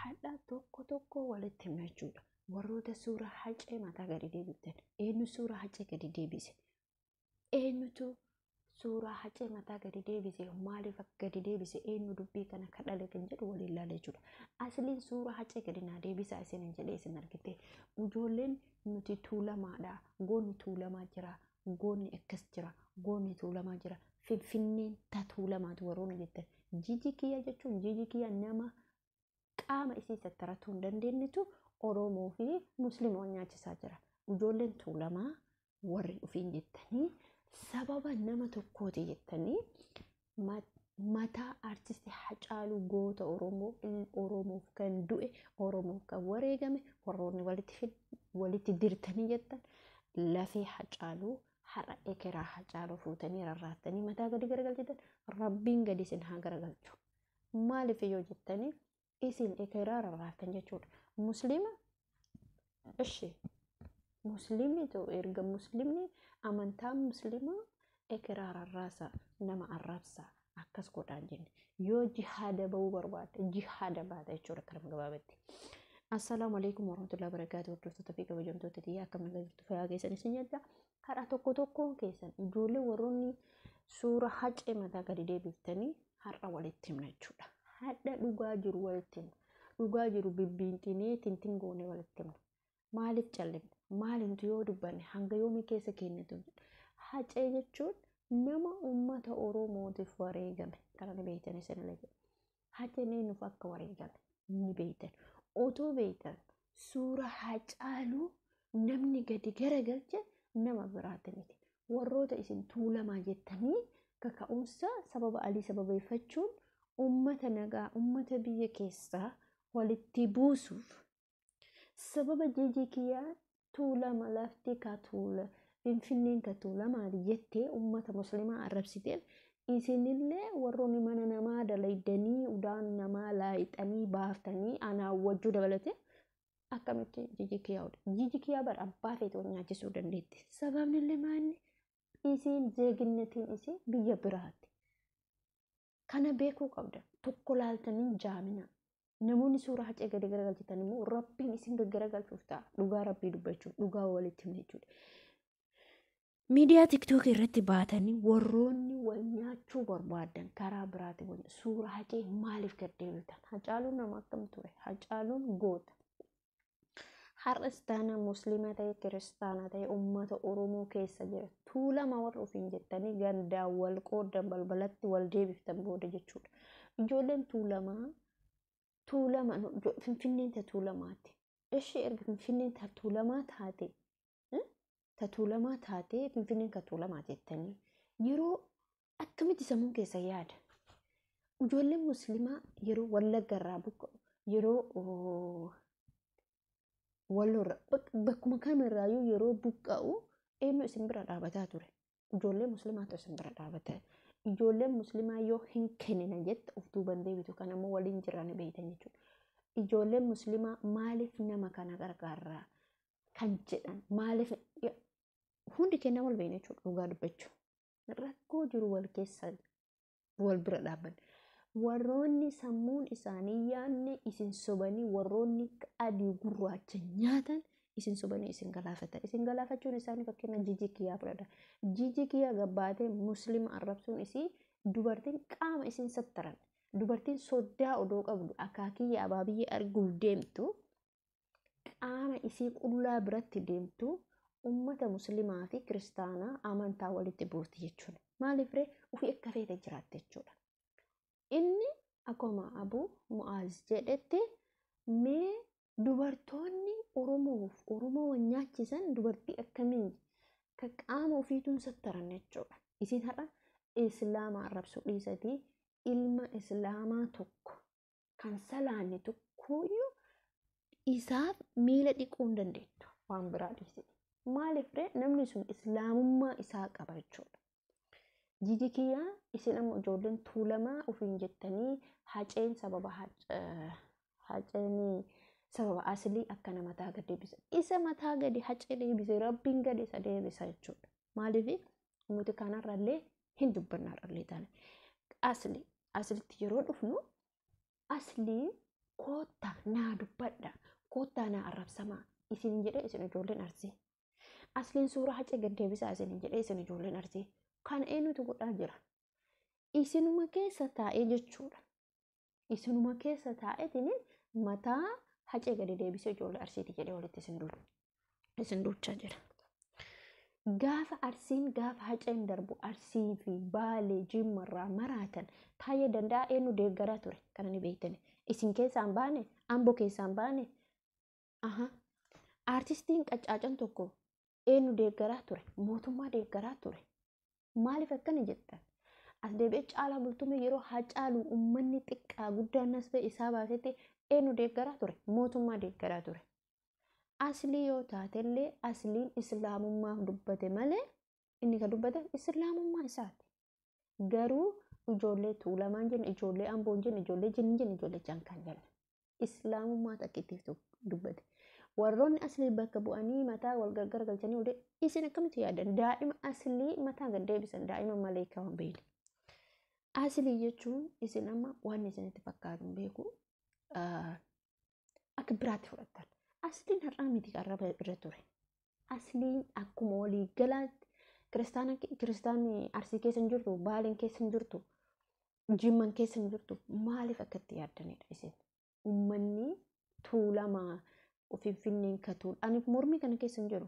Hadha tokko tokko walitti himna jechuudha. Warroota suura Hacee mataa gadi deebiftan, eenyu suura Hacee gadi deebise? Eenyutu suuraa Hacee mataa gadi deebise? Maaliif akka gadi deebise? Eenyu dubbii kana kadhale kan jedhu waliin ilaala jechuudha. Asliin suura Hacee gadi naa deebisaa isin jedhee isin argite. Ijoolleen nuti Tuulamaadha. Goonni Tuulamaa jira. Goonni akkas jira. Goonni Tuulamaa jira. Finfinneen ta Tuulamaatu warroonni jettan. Jiji kiyya jechuun jiji kiyya nama qaama isii sattaratuu hin dandeenyetu Oromoo fi Musliima nyaachisaa jira. Ijoolleen Tuulamaa warri ofiin jettanii sababa nama tokkooti jettanii mataa artisti Hacaaluu, goota Oromoo, Oromoof kan du'e, Oromoof kan wareegame, warroonni walitti dirtanii jettan, lafee Hacaaluu har'a ekeraa Hacaaluu fuutanii rarraattanii mataa gadi garagalchitan, Rabbiin gadi isin haa garagalchu. Maaliif yoo jettanii, isin ekeraa rarraattan jechuudha. Musliima ishee Musliimni ta'u, erga Musliimni amantaan Musliimaa ekeraa rarraasa, nama arrabsa, akkas godhaan jenne, yoo jihaada bahuu barbaadde jihaada baata jechuudha karaa gabaabatti. Assalaamu alaikum warahmatullahi wabarakatuh. Hordoftoota fi kabajamtoota tiyyaa, akkam nagaa jirtu? Fayyaa keessan isin jedha. Har'a tokko tokkoon keessan ijoollee warroonni suura Hacee mataa gadi deebiftanii har'a walitti himna jechuudha. Hadha dhugaa jiru walitti himna. Dhugaa jiru bibbiinxinee tintin goonee walitti himna. Maaliif callifna? Maalintu yoo dubbanne hanga yoomii keessa keenyatu? Hacee jechuun nama uummata Oromootiif wareegame. Kana ni beektan isinillee jedha. Haceen eenyuuf akka wareegame ni beektan. Otoo beektan suura Hacaaluu namni gadi garagalche nama biraati miti. Warroota isin Tuulamaa jettanii kaka'umsa sababa alii sababeeffachuun uummata nagaa, uummata biyya keessaa walitti buusuuf sababa jijii kiyyaa Tuulama lafti ka Tuula, Finfinneen ka Tuulamaati jettee uummata Muslimaa arrabsiteef, isinillee warroonni mana namaa dalaydanii udaan namaa laayixanii baaftanii anaa wajjuu dabalatee akkamitti jijii kiyyaa oole? Jijii kiyyaa bara abbaa feete nyaachisuu dandeetti. Sababni illee maanni isiin zeeginnetiin isii biyya biraati. Kana beekuu qabda. Tokko laaltanii jaamina. Namoonni suuraa Hacee gadi garagalchitan immoo Rabbiin isin gaggaragalchuuf ta'a. Dhugaa Rabbii dubbachuuf, dhugaa walitti himne jechuudha. Miidiyaa TikTok irratti baatanii warroonni wal nyaachuu barbaadan karaa biraatiin wal suura Hacee maaliif gad deebitan? Hacaaluun nama akkam ture? Hacaaluun goota. Har'as taana Musliima ta'e, Kiristaana ta'e, uummata Oromoo keessa jira. Tuulama warra ofiin jettanii gandaan wal qooddan, balbalatti wal deebiftan booda jechuudha. Ijoolleen Tuulamaa, Tuulama, Finfinneen ta Tuulamaati. Ishee erga Finfinneen ta Tuulamaa taate, ta Tuulamaa taate, Finfinneen ka Tuulamaa jettanii yeroo akkamitti sammuun keessa yaada? Ijoolleen Musliimaa yeroo Wallagga irraa buqqa'u, yeroo Wallorra, bakkuma kamirraayyuu yeroo buqqa'u eenyu isin bira dhaabataa ture? Ijoollee Musliimaatu isin bira dhaabata. Ijoolleen Musliimaa yoo hin kennina jette of duuban deebitu, kan ammoo waliin jiran beektan jechuudha. Ijoolleen Musliimaa maaliif nama kana gargaarraa kan jedhan, maaliif hundi keenya wal beekna jechuudha dhugaa dubbachuu. Rakkoo jiru wal keessa wal bira dhaabban. Warroonni sammuun isaanii yaadne isin sobanii, warroonni adii gurraacha nyaatan isin sobanii isin galaafatan. Isin galaafachuun isaanii fakkeenya jijii kiyyaa fudhadha. Jijii kiyyaa gabbaatee Musliima arrabsuun isii, dubartiin qaama isin sattaran. Dubartiin soddaa odoo qabdu akaakiyya abaabiyyee arguuf deemtu, qaama isii qullaa biratti deemtu, ummata Musliimaa fi Kiristaanaa amantaa walitti buuti jechuudha. Maaliif ree? Ofii akka feete jiraatte jechuudha. Inni akkuma Abu Mu'aaz jedhetti, mee dubartoonni Oromoof Oromoo nyaachisan dubartii akkamii ka qaama ofiituun sattaran jechuudha. Isin har'a Islaama arrabsuu dhiisatii ilma Islaamaa tokko kan salaanne tokkooyyuu isaaf miila dhiquu hin dandeettu waan biraa dhiisite. Maaliif ree? Namni sun Islaamummaa isaa qaba jechuudha. Jiji kiyyaa, isin amma ijoolleen Tuulamaa ofiin jettanii Haceen sababa Haceen sababa aslii akkana mataa gadi deebisa. Isa mataa gadi Hacee deebise Rabbiin gadi isa deebisa jechuudha. Maaliif nuti kanarrallee hin dubbannarrallee taane. Asli aslitti yeroo dhufnu, aslii koottaa naa dubbadha, koottaa naa arrabsamaa isin jedhee isin ijoolleen Arsii. Asliin suuraa Hacee gad deebisaa isin jedhee isin ijoolleen Arsii. Kana eenyutu godhaa jira? Isinuma keessa taa'ee jechuudha. Isinuma keessa taa'eetiin mataa Hacee gadi deebisee ijoollee Arsiiti jedhee walitti isin duuchaa jira. Gaafa Arsiin gaafa Haceen darbu Arsii fi Baalee Jimmarraa maraatan Taayyee Danda'aa eenyu deeggaraa ture kana ni beektani. Isin keessaan baane, Amboo keessaan baane. Aha. Aartistiin qaccaacan tokko eenyu deeggaraa ture? Mootummaa deeggaraa ture. Maaliif akkana jettan? As deebi'ee Caalaa Bultumee yeroo Hacaalu uummanni xiqqaa guddaan as ba'e isaa baasetti eenyu deeggaraa ture? Mootummaa deeggaraa ture. Aslii yoo taatellee asliin islaamummaaf dubbate malee inni kan dubbate islaamummaa isaati. Garuu ijoollee Tuulamaan jenna, ijoollee Amboon jenna, ijoollee Jinni jenna, ijoollee Jankaan jenna. Islaamummaa takkittiif dubbate. Warroonni aslii bakka bu'anii mataa wal gargar galchanii olee isin akkamitti yaadan? Daa'ima aslii mataa gad deebisan, daa'ima malee kan beekne. Aslii jechuun isin amma waan isinitti fakkaatu hin beeku. Akka biraatti fudhattan. Asliin har'aa miti arraba irra ture. Asliin akkuma walii galaatti kiristaanni Arsii keessa hin jirtu, Baaleen keessa hin jirtu, Jimman keessa hin jirtu. Maaliif akkatti yaaddanidha isin? Uummanni Tuulamaa Finfinneen katuun. Ani mormii kana keessa hin jiru.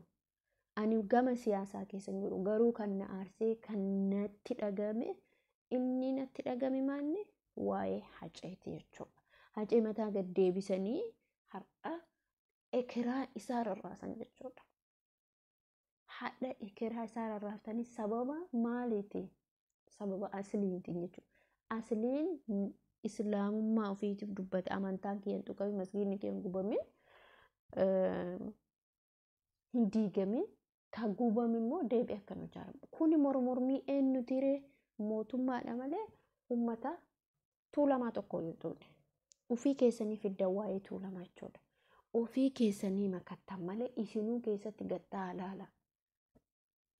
Ani gama siyaasaa keessa hin jiru. Garuu kan na aarsee kan natti dhagame inni natti dhagame maanni waa'ee Haceeti jechuudha. Hacee mataa gad deebisanii har'a ekeraa isaa rarraasan jechuudha. Hadha ekeraa isaa rarraaftanii sababa maaliiti? Sababa asliitiin jechuudha. Asliin islaamummaa ofiitiif dubbate, amantaan kiyya hin tuqamin, masgiidni kiyya hin gubamin, hin diigamin, kan gubame immoo deebi'ee akka nu ijaaramu. Kuni mormormii eenyuti ree? Mootummaadha malee uummata Tuulamaa tokko hin tuqne. Ofii keessanii fiddan waa'ee Tuulamaa jechuudha. Ofii keessanii makattan malee isinuu keessatti gattaa laala.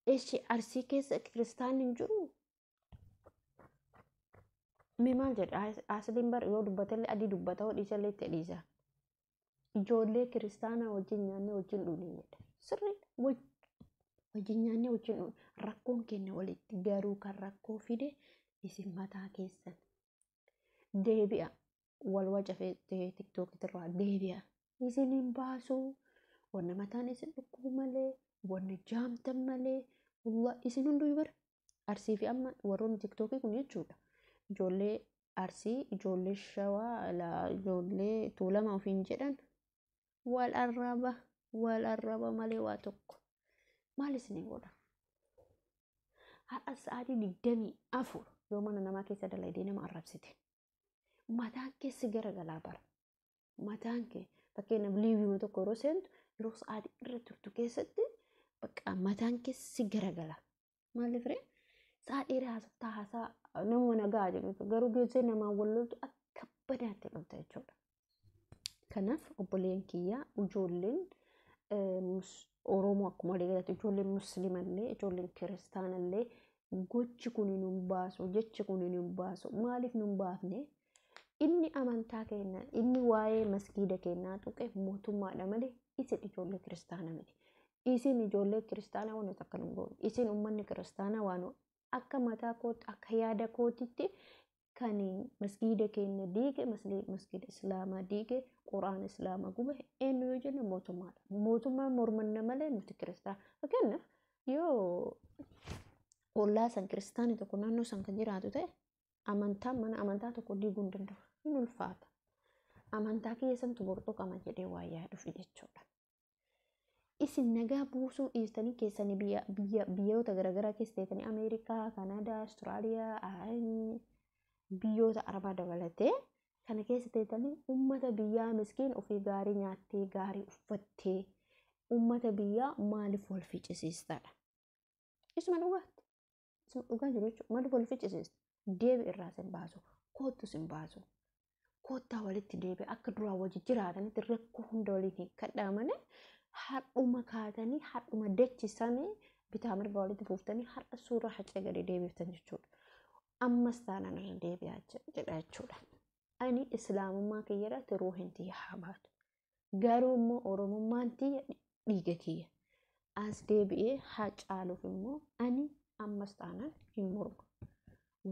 Eshi Arsii keessa kiristaanni hin jiru? Mee maal jedha asliin bar yoo dubbatellee adii dubbata hoo dhiisallee itti dhiisa. Ijoollee kiristaanaa wajjin nyaannee wajjin dhugne jedha. Sirrii wajjin nyaannee wajjin dhugne rakkoon keenya walitti garuu kan rakkoo fide isin mataa keessan. Deebi'a wal waca tiktookii irraa deebi'a. Isin hin baasuu wanna mataan isin dhukkubu malee wanna jaamtan malee isin hunduu bara Arsii fi amma warroonni tiktookii kun jechuudha. Ijoollee Arsii, ijoollee Shawaa, ijoollee Tuulamaa ofiin jedhan wal arraba, wal arraba malee waa tokko. Maal isinii godha? Har'a sa'aatii 24 yoo mana namaa keessa dalaydee nama arrabsite. Mataan kee si garagalaa bara. Mataan kee fakkeenyaaf liiviima tokko yeroo seentu yeroo sa'aatii irra turtu keessatti bakka mataan kee si garagala. Maaliif ree? Sa'a dheeraa haasoftaa haasaa nama nagaa jedhu garuu geessee namaan wal loltu akka badaatti dhufta jechuudha. Kanaaf obboleen kiyyaa ijoolleen Oromoo akkuma walii galatti ijoolleen Musliimallee ijoolleen Kiristaanallee gochi kun nun baasu, jechi kun nun baasu. Maaliif nun baafne? Inni amantaa keenya, inni waa'ee masgiida keenyaa tuqe mootummaadha malee isin ijoollee kiristaanaa miti. Isin ijoollee kiristaanaa waan takka nun goone. Isin uummanni kiristaanaa waan akka mataa kootti akka yaada kootitti kan masgiida keenya diige, masgiida islaamaa diige, quraana islaamaa gube eenyu yoo jenne mootummaadha. Mootummaan mormanna malee nuti kiristaana. Fakkeenyaaf yoo ollaa san kiristaanni tokko naannoo san kan jiraatu ta'e amantaan mana amantaa tokko diiguu hin danda'u. Hin ulfaata. Amantaa kiyya santu borxoqama jedhee waa yaaduuf jechuudha. Isin nagaa buusuu dhiistanii keessanii biyya biyya biyyoota garaagaraa keessa teessanii Ameerikaa, Kanaadaa, Awustiraaliyaa, biyyoota Arabaa dabalatee kana keessa teessanii uummata biyyaa miskiin ofii gaarii nyaattee gaarii uffattee uummata biyyaa maaliif wal ficcisiistaadha? Isuma dhugaatti. Isuma dhugaa jiru jechuudha. Maaliif wal ficcisiista? Deebi irraa sin baasu. Koottu sin baasu. Koottaa walitti deebi'a. Akka duraan wajji jiraatanitti rakkoo hunda waliin hiikkadhaa malee har'uma kaatanii har'uma dachisanii bitaa mirga walitti fuuftanii har'a suuraa Hacee gadi deebiftan jechuudha. Ammas taanaan irra deebi'aa jedha jechuudha. Ani islaamummaa kiyya irratti ruuhin tiyya haa baatu. Garuu immoo oromummaan tiyya dhiiga kiyya. As deebi'ee Hacaaluuf immoo ani ammas taanaan hin mormu.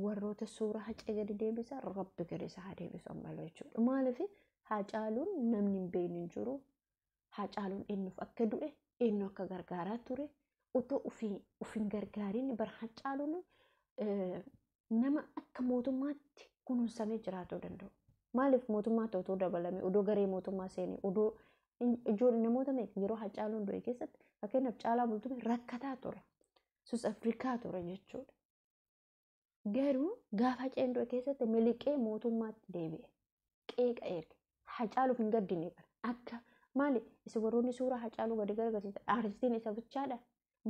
Warroota suuraa Hacee gadi deebisan Rabbi gadi isaa haa deebisu ammallee jechuudha. Maaliif Hacaaluun namni hin beekne hin jiru. Hacaaluun eenyuuf akka du'e, eenyu akka gargaaraa ture, otoo of hin gargaariin bara Hacaaluun nama akka mootummaatti kunuunsamee jiraachuu danda'u. Maaliif mootummaatti otoo dabalame, odoo garee mootummaa seenee, odoo ijoollee namoota meeqa yeroo Hacaaluun du'e keessatti fakkeenyaaf Caalaa Bultumee rakkataa ture. Sus Afrikaa ture jechuudha. Garuu gaafa Haceen du'e keessatti miliqee mootummaatti deebi'e. Qeeqa erge. Hacaaluuf hin gaddine bara. Akka maali isin warroonni suuraa Hacaaluu gadi garagalchitan aartistiin isa bichaadha.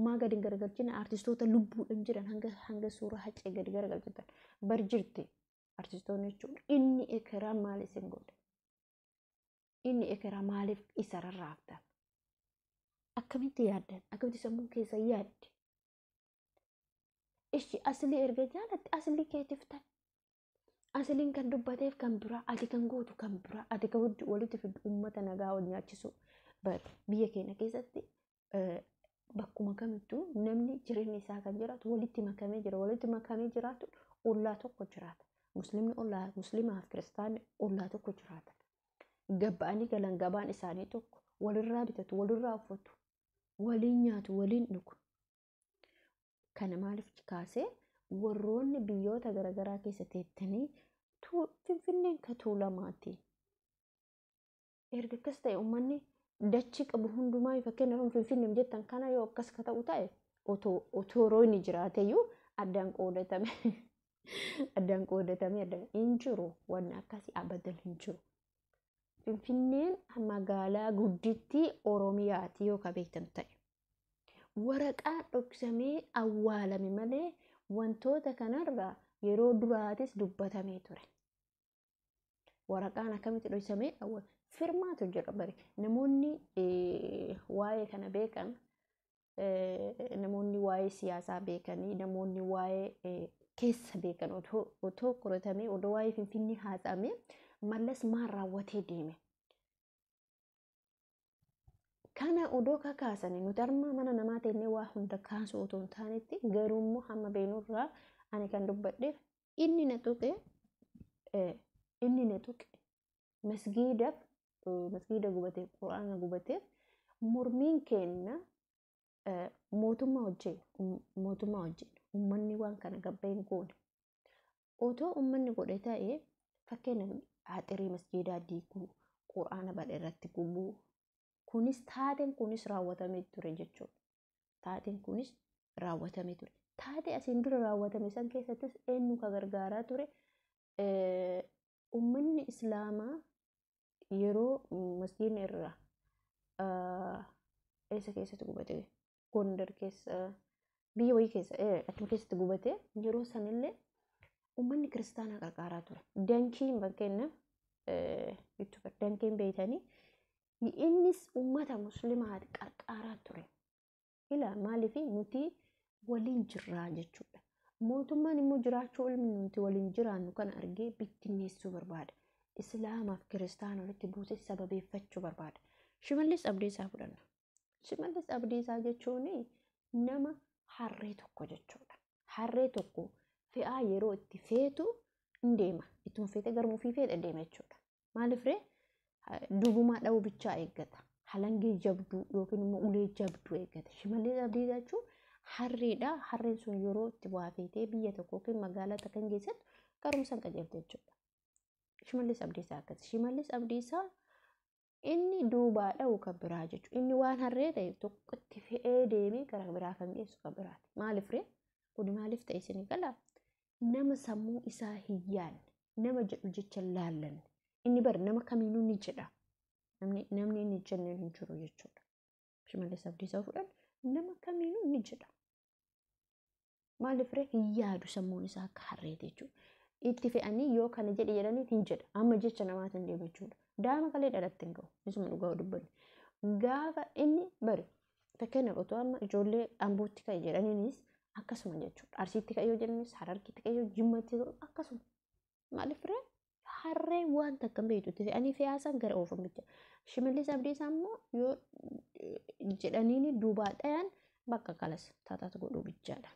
Maa gadi hin garagalchine aartistoota lubbuudhaan jiran hanga suuraa Hacee gadi garagalchitan bar jirti aartistoonni jechuudha. Inni ekeraa maal isin godhe? Inni ekeraa maaliif isa rarraaftan? Akkamitti yaaddan? Akkamitti sammuu keessa yaadde? Ishi aslii erga jaalatte aslii keetiif ta'i. Asliin kan dubbateef kan biraa, ati kan gootu kan biraa, ati kan walitti fiddu uummata nagaa wal nyaachisu. Biyya keenya keessatti bakkuma kamittuu namni jireenya isaa kan jiraatu walitti makamee jira. Walitti makamee jiraatu ollaa tokko jiraata. Muslimni ollaa muslimaa fi kiristaanni ollaa tokko jiraata. Gabba'anii galan gabaan isaanii tokko walirraa bitatu, walirraa uffatu, waliin nyaatu, waliin dhugu. Kana maaliif kaasee warroonni biyyoota garaagaraa keessa teettanii Finfinneen ka Tuulamaati. Erga akkas ta'e uummanni dachii qabu hundumaa fakkeenyaaf Finfinnee jettan kana yoo akkas ka ta'u ta'e otoo roonni jiraateyyuu addaan qoodatame addaan qoodatame addaan hin jiru wanni akkasii abadan hin jiru. Finfinneen magaalaa guddittii Oromiyaati yoo ka beektan ta'e. Waraqaa dhoksamee awwaalame malee wantoota kanarraa yeroo duraatis dubbatamee ture. Waraqaan akkamitti dhoksamee awwaalame? Firmaatu jira bari. Namoonni waa'ee kana beekan, namoonni waa'ee siyaasaa beekanii, namoonni waa'ee keessa beekan otoo qoratamee, odoo waa'ee Finfinnee haasa'amee Mallas maal raawwatee deeme? Kana odoo kakaasanii nuti harma mana namaa teennee waa hunda kaasuu otoo hin taanetti garuu immoo hamma beenurraa ani kan dubbadheef inni na tuqe masgiidaaf masgiida gubateef quraana gubateef mormiin kenna mootummaa wajjin uummanni waan kana gabbeen goone. Otoo uummanni godhe ta'ee fakkeenyaaf haxirii masgiidaa diiguu, quraana badhe irratti gubuu kunis taateen kunis raawwatamee ture jechuudha. Taateen kunis raawwatamee ture. Taatee asiin dura raawwatame san keessattis eenyu ka gargaaraa ture? Uummanni Islaamaa yeroo masgiidni irraa eessa keessatti gubate? Gondar keessa biyya wayii keessa achuma keessatti gubate yeroo sanillee uummanni kiristaanaa gargaaraa ture. Dankiin fakkeenyaaf yuutuubar dankiin beeytanii innis uummata musliimaati qarqaaraa ture. Ila maaliif nuti waliin jirraa jechuudha. Mootummaan immoo jiraachuu ilmi nuti waliin jiraannu kana argee bittinneessuu barbaada. Islaamaaf kiristaana walitti buusee sababeeffachuu barbaada. Shimallis Abdiisaa fudhanna. Shimallis Abdiisaa jechuun nama harree tokko jechuudha. Harree tokko fe'aa yeroo itti feetu hin deema. Ittuma feetee garuma ofii feete deema jechuudha. Maaliif ree? Dubumaa dha'uu bichaa eeggata. Halangee jabduu yookiin immoo ulee jabduu eeggata. Shimallis Abdiisaa jechuun harreedha. Harreen sun yeroo itti waa feetee biyya tokko yookiin magaalaa takka hin geessattu garuma san qajeelte jechuudha. Shimallis Abdiisaa akkasi. Shimallis Abdiisaa inni duubaa dha'u kan biraa jechuudha. Inni waan harree ta'e tokkotti fe'ee deemee gara biraa kan geessu kan biraati. Maaliif ree? Kun maaliif ta'e isin galaa? Nama sammuu isaa hin yaadne, nama jedhu jecha laallanne. Inni bar nama kamiinuu ni jedha. Namni inni jenne hin jiru jechuudha. Shimallis Abdiisaa fudhan nama kamiinuu ni jedha. Maaliif ree? Hin yaadu sammuun isaa akka harreeti jechuudha. Itti fe'anii yoo kana jedhe jedhanii hin jedha. Amma jecha namaatiin deema jechuudha. Daa'ima kalee dhalatti hin ga'u. Isuma dhugaa dubbanne. Gaafa inni bari fakkeenyaaf otoo amma ijoollee Ambootti ka'e jedhaniinis akkasuma jechuudha. Arsiitti ka'e yoo jedhanis, Harargeetti ka'e yoo, Jimmatti ka'e akkasuma. Maaliif ree? Harree waan takka hin beektutti fe'anii fe'aasan gara oofan bicha. Shimallis Abdiisaa immoo yoo jedhaniin duubaa dhayan bakka kalas taataatu godhuu bichaadha.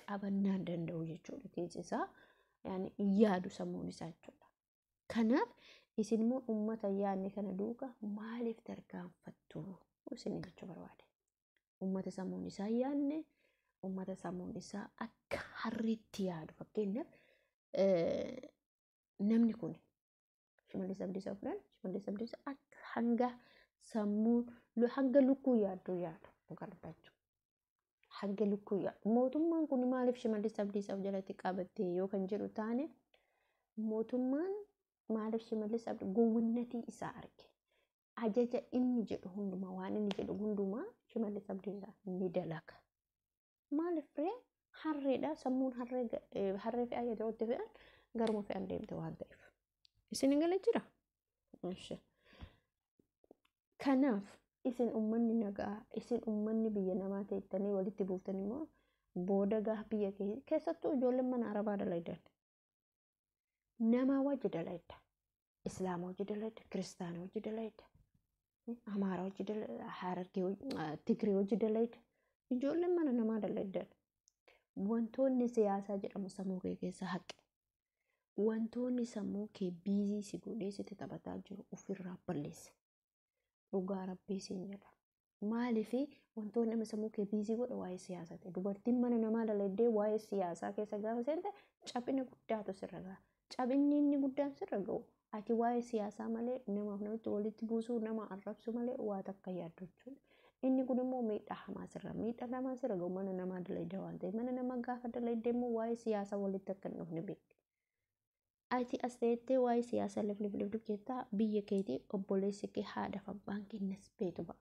Qabannaan danda'u jechuudha keessi isaa yaani yaadu sammuun isaa jechuudha. Kanaaf isin immoo uummata yaadne kana duuka maaliif tarkaanfattu isin jechuu barbaade. Uummata sammuun isaa yaadne, uummata sammuun isaa akka harreetti yaadu fakkeenyaaf namni kun Shimallis Abdiisaa fudhan Shimallis Abdiisaa akka hanga sammuun hanga lukkuu yaaddu yaadu dhugaa dubbachuu. Hanga lukkuu yaadu. Mootummaan kun maaliif Shimallis Abdiisaa of jalatti qabatte yoo kan jedhu taane mootummaan maaliif Shimallis Abdiisaa gowwinnatii isaa arge. Ajaja inni jedhu hundumaa waan inni jedhu hundumaa Shimallis Abdiisaa ni dalaga. Maaliif ree harreedha sammuun harree fe'aa yeroo itti fe'an garuma fe'an deemte waan ta'eef. Isin hin galee jira? Kanaaf isin uummanni nagaa isin uummanni biyya namaa teettanii walitti buuftan immoo booda gaaf biyya keessattuu ijoolleen mana arabaa dalaydan. Namaa wajji dalayda. Islaama wajji dalayda. Kiristaana wajji dalayda. Amaara wajji dalayda. Harargee Tigree wajji dalayda. Ijoolleen mana namaa dalaydan. Wantoonni siyaasaa jedhamu sammuu kee keessa haqe. Wantoonni sammuu kee biizii si godhee sitti taphataa jiru ofirraa balleesse. Dhugaa rabbii siin jedha. Maaliif wantoonni nama sammuu kee biizii godhe waa'ee siyaasaa ta'e. Dubartiin mana namaa dalaydee waa'ee siyaasaa keessa gaafa seente caphina guddaatu sirra gaha. Cabinni inni guddaan sirra gahu ati waa'ee siyaasaa malee namaaf namatti walitti buusuu nama arrabsu malee waa takka yaaddu jechuudha. Inni kun immoo miidhaa hamaa sirra miidhaa hamaa sirra gahu mana namaa dalayda waan ta'eef mana namaa gaafa dalaydee immoo waa'ee siyaasaa walitti akka hin dhufne beekti. Ati as teettee waa'ee siyaasaa lif lif lif jettaa biyya keetii obboleessi kee haadhaaf abbaan kee nas beetu ba'a.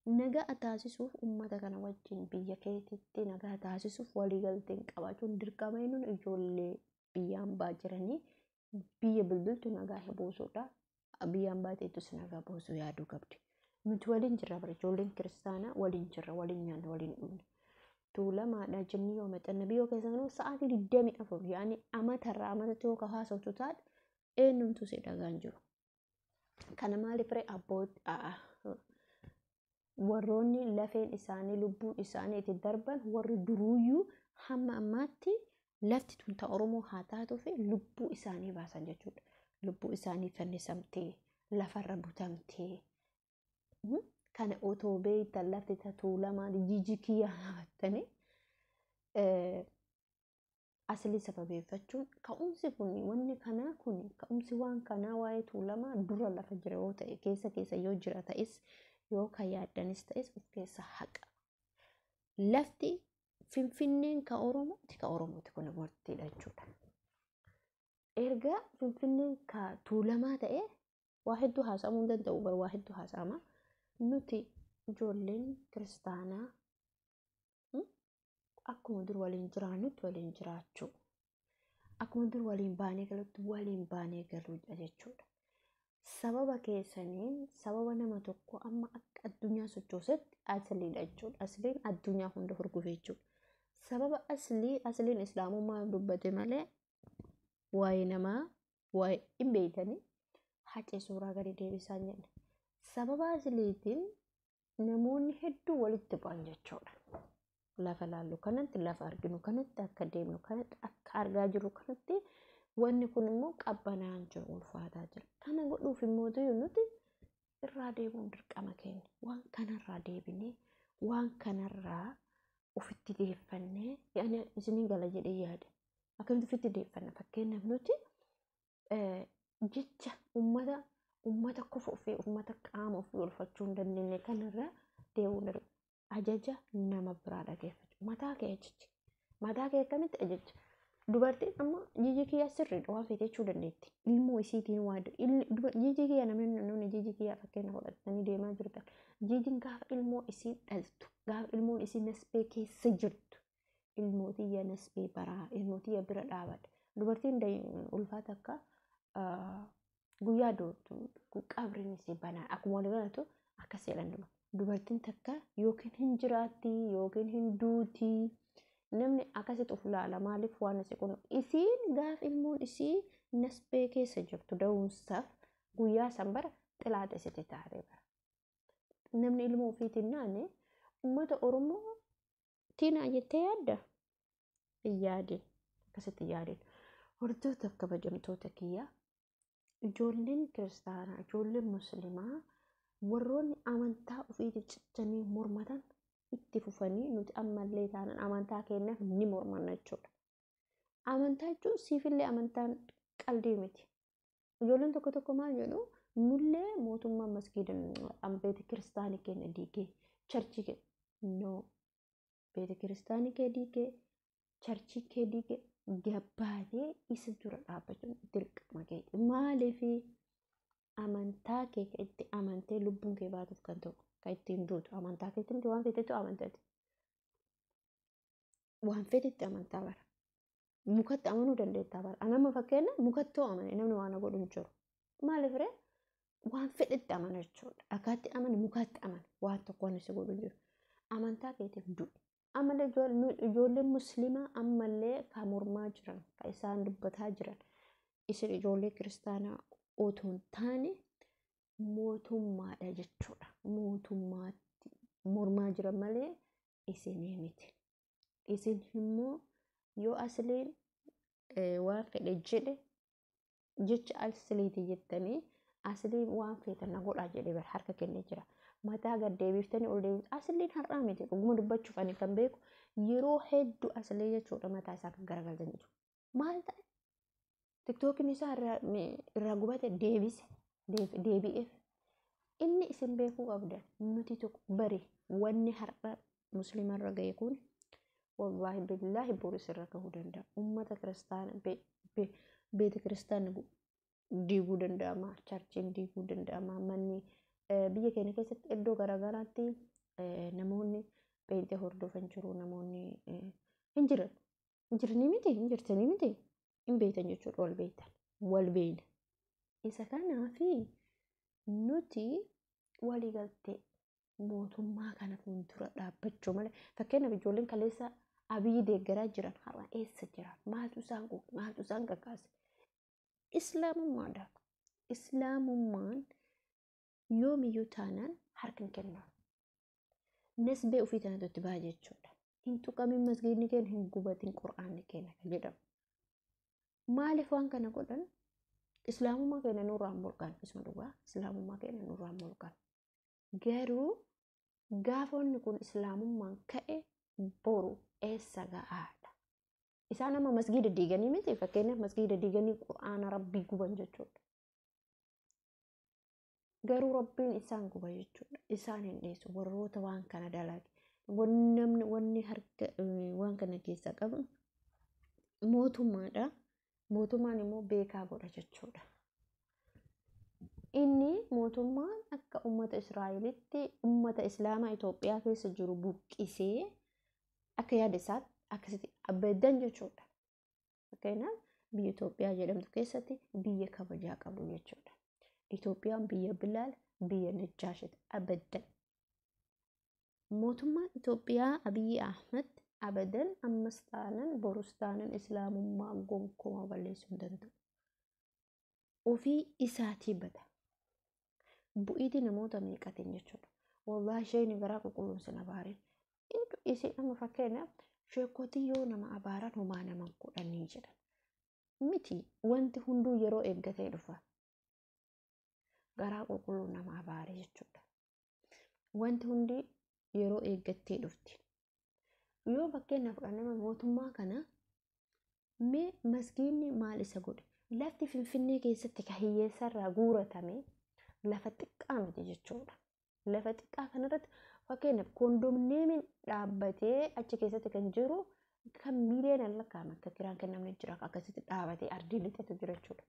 Nagaa taasisuuf uummata kana wajjin biyya keetitti nagaa taasisuuf waliigalteen qabaachuun dirqama inni ijoollee biyya hambaa jiranii biyya bilbiltu nagaa buusuudha. Biyya hambaa teettus nagaa buusuu yaaduu qabdi. Nuti waliin jirra bara ijoolleen kiristaanaa waliin jirra waliin nyaanna waliin dhugna. Tuulamaadha jennee yoo maxxanna biyyoo keessa kanuu sa'aatii 24 yaani amatarraa amatatti yoo haasoftu taate eenyumtu si dhagaan jiru. Kana maaliif ree warroonni lafeen isaanii lubbuun isaanii itti darban warri duruuyyuu hamma ammaatti lafti tun ta Oromoo haa taatuu fi lubbuu isaanii baasan jechuudha. Lubbuu isaanii fannisamtee lafarra butamtee kana otoo beektan lafti ta Tuulamaa jijji kiyyaa naafattanii aslii sababeeffachuun ka'umsi kun wanni kanaa kun ka'umsi waan kanaa waa'ee Tuulamaa dura lafa jira yoo ta'e keessa keessa yoo jira ta'es yoo kan yaaddanis ta'es of keessa haqa. Lafti Finfinneen ka Oromooti ka Oromooti kun murtiidha jechuudha. Erga Finfinneen ka Tuulamaa ta'e waa hedduu haasa'amuu hin danda'u bara waa hedduu haasa'ama. Nuti ijoolleen kiristaanaa akkuma dur waliin jiraannutti waliin jiraachuu. Akkuma dur waliin baanee galutti waliin baanee galuudha jechuudha. Sababa keessaniin sababa nama tokko amma akka addunyaa sochoosetti asliidha jechuudha. Asliin addunyaa hunda hurgufe jechuudha. Sababa aslii asliin islaamummaa dubbate malee waa'ee namaa waa'ee hin beektanii hacee suuraa gadi deebisaa hin jenne. Sababa asliitiin namoonni hedduu walitti bu'an jechuudha. Lafa laallu kanatti lafa arginu kanatti akka deemnu kanatti akka argaa jirru kanatti wanni kun immoo qabbanaan jiru ulfaataa jira. Kana godhuuf immoo nuti irraa deemuun dirqama keenya. Waan kanarraa deebinee waan kanarraa ofitti deeffannee yaani isiniin gala jedhee yaada. Akkamitti ofitti deeffanna fakkeenyaaf nuti jecha uummata kofa ofii uummata qaama ofii olfachuu hin dandeenye kanarraa deemuun dirqama. Ajaja nama biraa dhageeffachuu. Mataa kee ajaji. Mataa kee akkamitti ajaja? Dubartiin amma jijji kiyyaa sirriidha waan feete jechuu dandeetti. Ilmoo isiitiin waa jijji kiyyaa namni jijji kiyyaa fakkeenya fudhatanii deemaa jirtan. Jijjiin gaafa ilmoo isii dhaltu gaafa ilmoon isii nasbee keessa jirtu ilmoo tiyya nasbee baraa ilmoo tiyya bira dhaabadha. Dubartiin ulfaata akka guyyaa dootu qabriin isii banaa akkuma walii galatu akkas jedhan dubartiin takka yookiin hin jiraatti yookiin hin duuti. Namni akkasitti of ilaala maaliif waan asii kun isiin gaaf ilmoon isii nasbee keessa jirtu da'umsaaf guyyaa san bara xilaata isitti taatee bara. Namni ilmoo ofiitiin naane uummata Oromoo tiinaa jettee yaadda? Hin yaadin. Akkasitti yaadin. Hordoftoota kabajamtoota kiyyaa ijoolleen kiristaanaa ijoolleen musliimaa warroonni amantaa ofiitiif cichanii mormatan itti fufanii nuti ammallee taanaan amantaa keenyaaf ni mormanna jechuudha. Amantaa jechuun siifillee amantaan qaldii miti. Ijoolleen tokko tokko maal jedhu nullee mootummaa masgiida beeta kiristaanii keenya diigee charchii keenya no beeta kiristaanii kee diigee charchii kee diigee gabbaatee isa dura dhaabbachuun dirqama keeti. Maaliif amantaa kee itti amantee lubbuun kee baatuuf kan ta'u kan ittiin duutu amantaa keetti miti waan feetetti amantaati. Waan feetetti amantaa bara. Mukatti amanuu dandeettaa bara. Anama fakkeenya mukatti hoo amane namni waan godhu hin jiru. Maaliif ree waan fedhetti amana jechuudha. Dhagaatti amane mukatti amane waan tokko waan si godhu hin jiru. Amantaa keetiif du'i. Ammallee ijoolleen musliimaa ammallee kan mormaa jiran kan isaan dubbataa jiran isin ijoollee kiristaanaa otoo hin taane mootummaadha jechuudha. Mootummaatti mormaa jiran malee isinii miti. Isin immoo yoo asliin waan fedhe jedhe jecha asliiti jettanii asliin waan feetan na godhaa jedhee bara harka kennee jira. Mataa gad deebiftanii ol deebiftu asliin har'aa miti dhuguma dubbachuuf ani kan beeku yeroo hedduu aslii jechuudha mataa isaa kan garagalchan jiru. Maal ta'e? Tiktookiin isaa irraa gubate deebise deebi'eef. Inni isin beekuu qabdan nuti tokko bari wanni har'a musliimarra ga'e kun wallaahi billaahi boris irra gahuu danda'a. Uummata kiristaana beeta kiristaana diiguu danda'ama. Charchiin diiguu danda'ama. Manni biyya keenya keessatti iddoo garaagaraatti namoonni pheenxee hordofan jiru. Namoonni hin jiran. Hin jiranii miti hin jirtanii miti hin beektan jechuudha wal beektan wal beekna. Isa kanaafi nuti waliigaltee mootummaa kana fuuldura dhaabbachuu malee fakkeenyaaf ijoolleen kaleessa Abiyyi deeggaraa jiran har'a eessa jiran maaltu isaan quuqe maaltu isaan kakaase islaamummaadha. Islaamummaan yoomiyyuu taanaan harka hin kennamu. Nasbee ofii tanatu itti baha jechuudha. Hin tuqamin masgiidni keenya hin gubatin qur'aanni keenya kan jedhamu. Maaliif waan kana godhan? Islaamummaa keenya nurraan mulqan isuma dhugaa islaamummaa keenya nurraan mulqan. Garuu gaafa wanni kun islaamummaan ka'e boru eessa ga'aadha. Isaan amma masgiida diiganii miti fakkeenyaaf masgiida diiganii qur'aana rabbii guban jechuudha. Garuu rabbiin isaan guba jechuudha. Isaan hin dhiisu warroota waan kana dalage. Namni wanni harka waan kana keessaa qabu mootummaadha. Mootummaan immoo beekaa godha jechuudha. Inni mootummaan akka uummata Israa'elitti uummata Islaamaa Itoophiyaa keessa jiru buqqisee akka yaada isaatti akkasitti abbadan jechuudha. Fakkeenyaaf biyya Itoophiyaa jedhamtu keessatti biyya kabajaa qabdu jechuudha. Itoophiyaan biyya Bilaal biyya Najjaashiti abaddan. Mootummaan Itoophiyaa Abiyyi Ahmad abadan ammas taanan borus taanan islaamummaa gonkumaa balleessuu hin danda'u. Ofii isaatii bada. Bu'iitii namoota meeqatiin jechuudha. Wallaahi isheen garaa qulqulluun sin abaarin. Isin amma fakkeenyaaf sheekotii yoo nama abaaran homaa nama godhanii jedhan. Miti wanti hunduu yeroo eeggatee dhufa. Garaa qulqulluun nama abaare jechuudha. Wanti hundi yeroo eeggattee dhufti. Yoo fakkeenyaaf fudhannee mootummaa kana mee masgiidni maal isa godhe? Lafti Finfinnee keessatti kan hiyyeessarraa guuratame lafa xiqqaa miti jechuudha. Lafa xiqqaa kanarratti fakkeenyaaf koondoominiyeemiin dhaabbatee achi keessatti kan jiru kan miiliyoonaan lakkaa'ame akka kiraan kennamne jira akkasitti dhaabatee ardii lixatu jira jechuudha.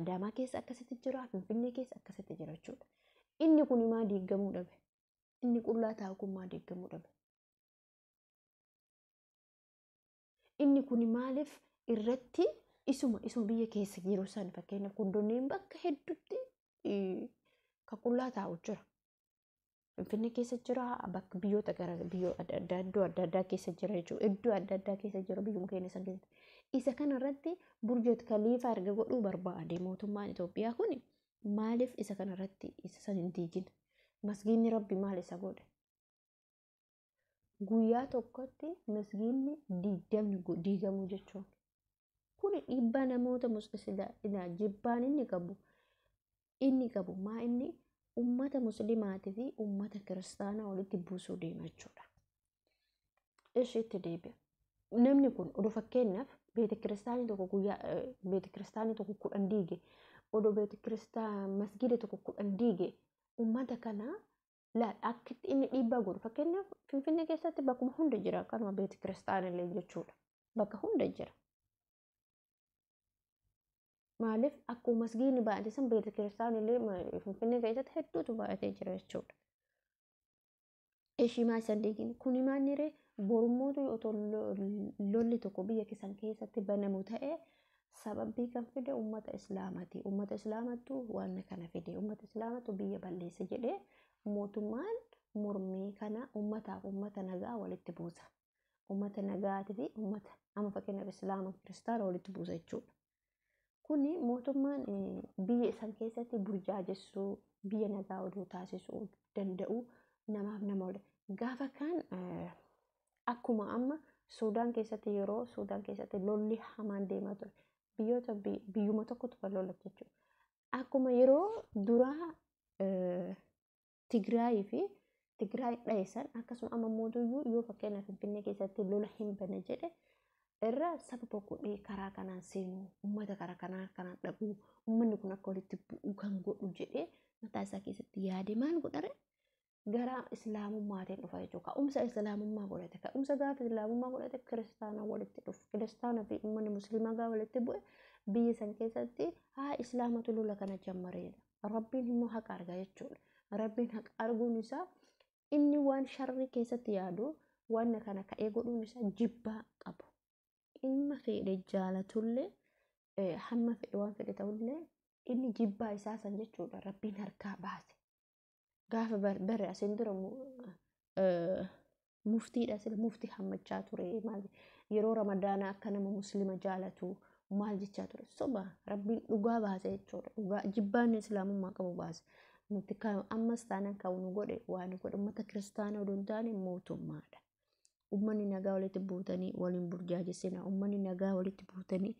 Adaamaa keessa akkasitti jira, Finfinnee keessa akkasitti jira jechuudha. Inni kun maa diigamuu dhabe? Inni qullaa taa'u kun maa diigamuu dhabe? Inni kun maaliif irratti isuma biyya keessa jiru san fakkeenyaaf koondoominiyeemiin bakka hedduutti kan qullaa taa'u jira. Finfinnee keessa jira, bakka biyyoota gara biyyoota adda addaa iddoo adda addaa keessa jira jechuudha. Iddoo adda addaa keessa jira biyyuma keenya san keessatti. Isa kanarratti Burj Khaliifaa erga godhuu barbaade mootummaan Itoophiyaa kun maaliif isa kanarratti isa san hin diigin? Masgiinni Rabbi maal isa godhe? Guyyaa tokkotti masgiinni 20 diigamuu jechuun. Kun dhiibbaa namoota musliimaa jibbaan inni qabu maa inni ummata muslimaatii fi ummata kiristaanaa walitti buusuu deema jechuudha. Ishiitti deebi'a. Namni kun oduu fakkeenyaaf beeta kiristaanii tokko guyyaa beeta kiristaanii tokko 10 diige, oduu beeta kiristaan masgiida tokko 10 diige, ummata kana akkitti inni dhiibbaa godhu, fakkeenyaaf Finfinnee keessatti bakkuma hunda jira akkanuma beeta kiristaanillee jechuudha. Bakka hunda jira. Maaliif akkuma masgiidni baay'ate san beeta kiristaanillee Finfinnee keessatti hedduutu baay'atee jira jechuudha. Ishii maa isan diigin kuni maanniree borummoota otoo lolli tokko biyya keessan keessatti banamu ta'e sababii kan fide ummata islaamaati. Ummata islaamattu waan kana fide, ummata islaamattu biyya balleesse jedhee mootummaan mormii kana ummataaf ummata nagaa walitti buusa. Ummata nagaatii fi ummata amma fakkeenyaaf islaama kiristaana walitti buusa jechuudha. Kuni mootummaan biyya isan keessatti burjaajessuu, biyya nagaa oduu taasisuu danda'u namaaf nama wali. Gaafa kaan akkuma amma Suudaan keessatti, yeroo Suudaan keessatti lolli hamaan deemaa ture, biyyoota biyyuma tokkotu kan lola jechuudha. Akkuma yeroo duraa Tigraayii fi Tigraay dhaheessan, akkasuma amma mootuyyuu yoo fakkeenyaaf Finfinnee keessatti lola hin bane jedhe irra saba godhee karaa kanaan seenuu, uummata karaa kanaa kanaan dhaquu, uummanni kun akka walitti bu'uu kan godhu jedhee mataa isaa keessatti yaade maal godhare? Gara islaamummaatiin dhufa jechuudha. Ka'umsa islaamummaa godhate. Ka'umsa gaafa islaamummaa godhate kiristaana walitti dhufu. Kiristaana fi uummanni musliimaa gaafa walitti bu'e biyya san keessatti haa islaamatu lola kana jammareedha. Rabbiin immoo haqa arga jechuudha. Rabbiin haqa arguun isaa inni waan sharrii keessatti yaadu waan kana ka'ee godhuun isaa jibbaa qabu. Ilma fedhe jaalatullee, hamma fedhe waan fedhe ta'ullee, inni jibbaa isaa san jechuudha Rabbiin harkaa baase. Gaafa bare asiin dura muftiidha, sila muftii hammachaa ture, maal yeroo ramadaanaa akka nama muslima jaalatu maal jechaa ture, soba. Rabbiin dhugaa baase jechuudha. Dhugaa jibbaan islaamummaa qabu baase. Nuti ammas taanaan kan nu godhe waan godhe uummata kiristaanaa odoo hin taane mootummaadha. Uummanni nagaa walitti buutanii waliin burjaajessina. Uummanni nagaa walitti buutanii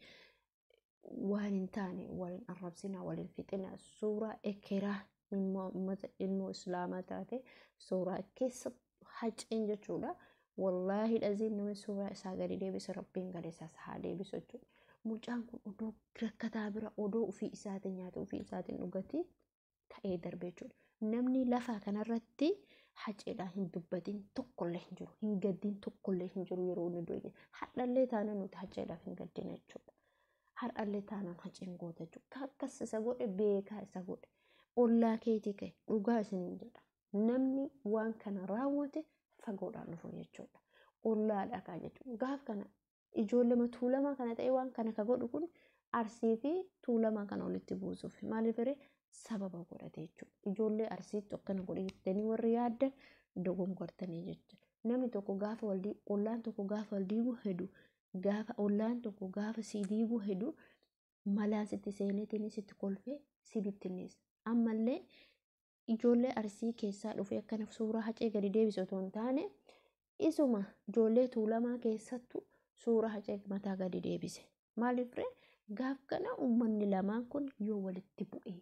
waan hin taane waliin arrabsina, waliin fixina. Suuraa ekeraa immoo uummata ilmoo islaamaa taate suuraa keessa haceen jechuudha. Wallaahi dhaziin namni suuraa isaa gadi deebise Rabbiin gadi isaas haa deebisu jechuudha. Mucaan kun odoo rakkataa bira, odoo ofii isaatiin nyaata ofii isaatiin dhugatii ka'ee darbe jechuudha. Namni lafa kanarratti haceedhaan hin dubbatin tokkollee hin jiru. Hin gaddin tokkollee hin jiru yeroo inni du'e. Har'allee taanaan nuti haceedhaaf hin gaddina jechuudha. Har'allee taanaan haceen goota jechuudha. Akkas isa godhe beekaa isa godhe. Ollaa keetii ka'e dhugaa isiniin jedha. Namni waan kana raawwate fagoodhaan dhufu jechuudha. Ollaadha kaa jechuudha. Gaaf kana ijoollee Tuulamaa kana ta'e waan kana ka godhu kun Arsii fi Tuulamaa kana walitti buusuuf maaliif hiree sababa godhate jechuudha. Ijoollee Arsiitti akkana godhe jettanii warri yaaddan dogongortanii jechuudha. Namni tokko gaafa wal ollaan tokko gaafa wal diiguu hedu, gaafa ollaan tokko gaafa si diiguu hedu, malaan sitti seeneetiin sitti kolfee si bittinneessa. Ammallee ijoollee Arsii keessaa dhufee akkana suuraa hacee gadi deebisu otoo hin taane isuma ijoollee Tuulamaa keessattuu suuraa hacee mataa gadi deebise. Maaliif ree? Gaaf kana uummanni lamaan kun yoo walitti bu'ee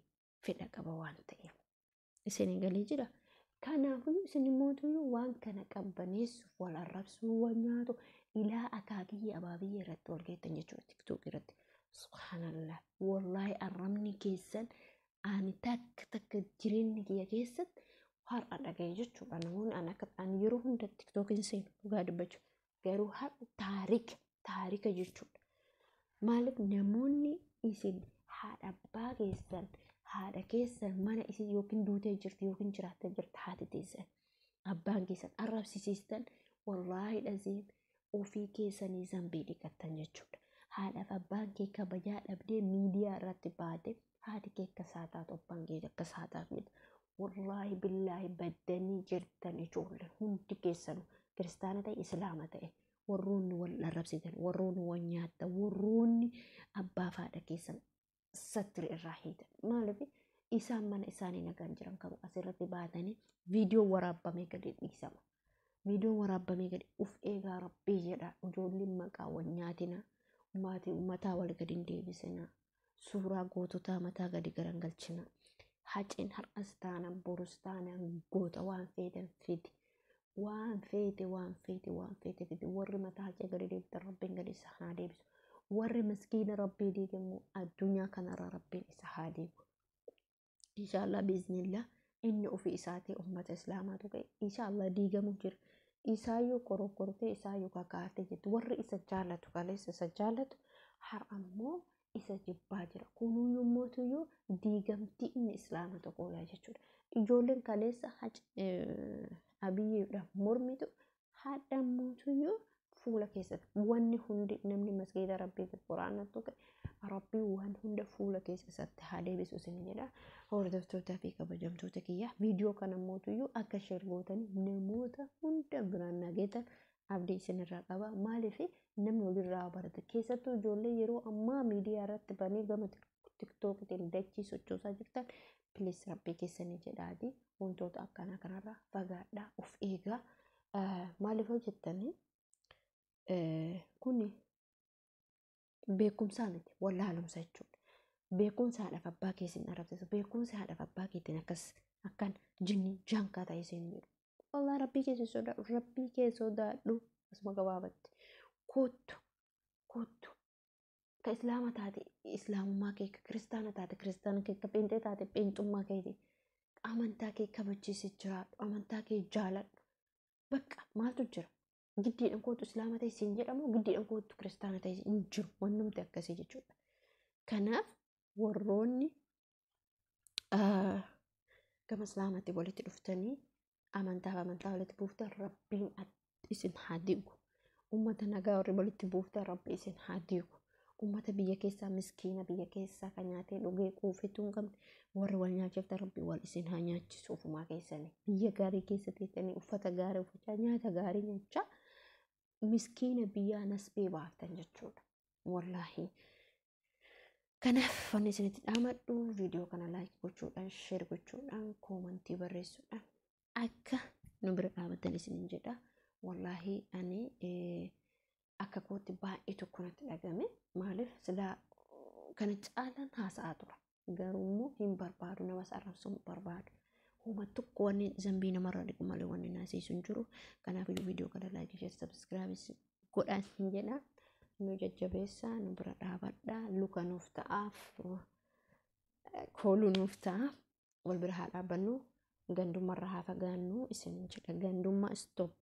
fedha qaba waan ta'eef. Isin galee jira. Kanaafuu isin immoo waan kana qabbaneessuuf wal arrabsuu, wal nyaatu, ilaa akaakiyyee abaabiyyee irratti wal geettan jechuudha TikTok irratti. Subhaanallah. Wallaahi arrabni keessan ani takka takka jireenya kiyya keessatti har'a dhagaye jechuudha. Namoonni ani akka ani yeroo hunda TikTokiin seenu dhugaa dubbachuu garuu har'a taarika taarika jechuudha. Maaliif namoonni isin haadha abbaa keessan, haadha keessan mana isin yookiin duutee jirti yookiin jiraattee jirti haati teessan abbaan keessan arrabsiistan, wallaahi dhaziin ofii keessanii zambii dhiqattan jechuudha. Haadhaaf abbaan kee kabajaa dhabdee miidiyaa irratti baate, haati kee akka isaa taatu, abbaan kee akka isaa taatu. Wallaahi billaahi baddanii jirtan ijoolleen hundi keessanuu, kiristaana ta'e islaama ta'e, warroonni wal arrabsitan, warroonni wal nyaattan, warroonni abbaa fi haadha keessan sattiri irraa hiitan. Maaliif isaan mana isaanii nagaan jiran qabu asirratti baatanii viidiyoo waraabamee gadi dhiisama. Viidiyoon waraabamee gadi uf eegaa rabbii jedha. Ijoolleen maqaa wal nyaatina, maatii mataa wal gadi hin deebisina, suuraa goototaa mataa gadi garagalchina. Haceen har'as taanaan borus taanaan goota, waan feetan fidi. Waan feete, waan feete, waan feete fidi. Warri mataa Hacee gadi deebitan rabbiin gadi isa haa deebisu. Warri miskiina rabbii diigamu addunyaa kanarraa rabbiin isa haa diigu. Inshaallah biiznillah inni ofii isaatii uummata islaamaatu ga'e. Inshaallah diigamu jira. Isaayyuu korokkortee isaayyuu kakaatee jirti. Warri isa jaalatu kaleessa isa jaalatu har'a ammoo isa jibbaa jira. Kunuyyuu mootuyyuu diigamtii inni islaama tokkodha jechuudha. Ijoolleen kaleessa Abiyyiidhaaf mormitu hadha mootuyyuu fuula keessatti wanni hundi namni masgiida rabbiitti quraana tuqe rabbii waan hunda fuula keessa isatti haa deebisu isin jedha. Hordoftootaa fi kabajamtoota kiyya, viidiyoo kana mootuyyuu akka share gootanii namoota hunda biraan nageetan abdii isinirraa qaba. Maaliif namni walirraa barata? Keessattuu ijoollee yeroo ammaa miidiyaa irratti banee gama TikTokitiin dachii sochoosaa jirtan, please rabbii keessanii jedhaati wantoota akkanaa kanarraa fagaadhaa, of eegaa. Maaliif hojjettanii kuni beekumsaa miti, wallaalumsa jechuudha. Beekumsa haadhaaf abbaa keessin arrabsisu, beekumsa haadhaaf abbaa keetiin akkas akkan jinni jaankaa ta'e isin jedhu. Wallah rabbii keessa sodaadhu, rabbii kee sodaadhu asuma gabaabatti. Kottu, kottu. Ka islaama taate islaamummaa kee, ka kiristaana taate kiristaana kee, ka pheenxee taate pheenxummaa keeti. Amantaa kee kabachiisi jiraadhu, amantaa kee jaaladhu. Bakka maaltu jira? Giddiidhaan kootu islaama ta'e siin jedhamu, giddiidhaan kootu kiristaana ta'e hin jiru wannumti akkasii jechuudha. Kanaaf warroonni gama islaamatti walitti dhuftanii amantaaf amantaa walitti buuftan rabbiin isin haa diigu. Uummata nagaa warri walitti buuftan rabbi isin haa diigu. Uummata biyya keessaa, miskiina biyya keessaa kan nyaatee dhugee quufetu hin qabne warri wal nyaachiftan rabbi wal isin haa nyaachisu ofumaa keessanii. Biyya gaarii keessa teessanii uffata gaarii uffachaa, nyaata gaarii nyaachaa miskiina biyyaa nasbee baaftan jechuudha. Wallaahi. Kanaaf wanni isinitti dhaamadhu viidiyoo kana like gochuudhaan, share gochuudhaan, koomantii barreessuudhaan akka nu bira dhaabatan isinin jedha. Wallaahi ani akka kootti baay'ee tokko natti dhagame. Maaliif silaa kana caalaan haasa'aa tura. Garuu immoo hin barbaadu, nama arrabsuu hin barbaadu. Homa tokko wanni zambii namarraa dhiqu malee wanni naasisu hin jiru. Kanaaf iyyuu viidiyoo kana like, share, subscribe godhaa hin jedha. Nu jajjabeessaa, nu bira dhaabadhaa, luka nuuf ta'aaf, kooluu nuuf ta'a. Wal bira haa dhaabbannu, gandummaarraa haa fagaannu isin jedha. Gandummaa stop.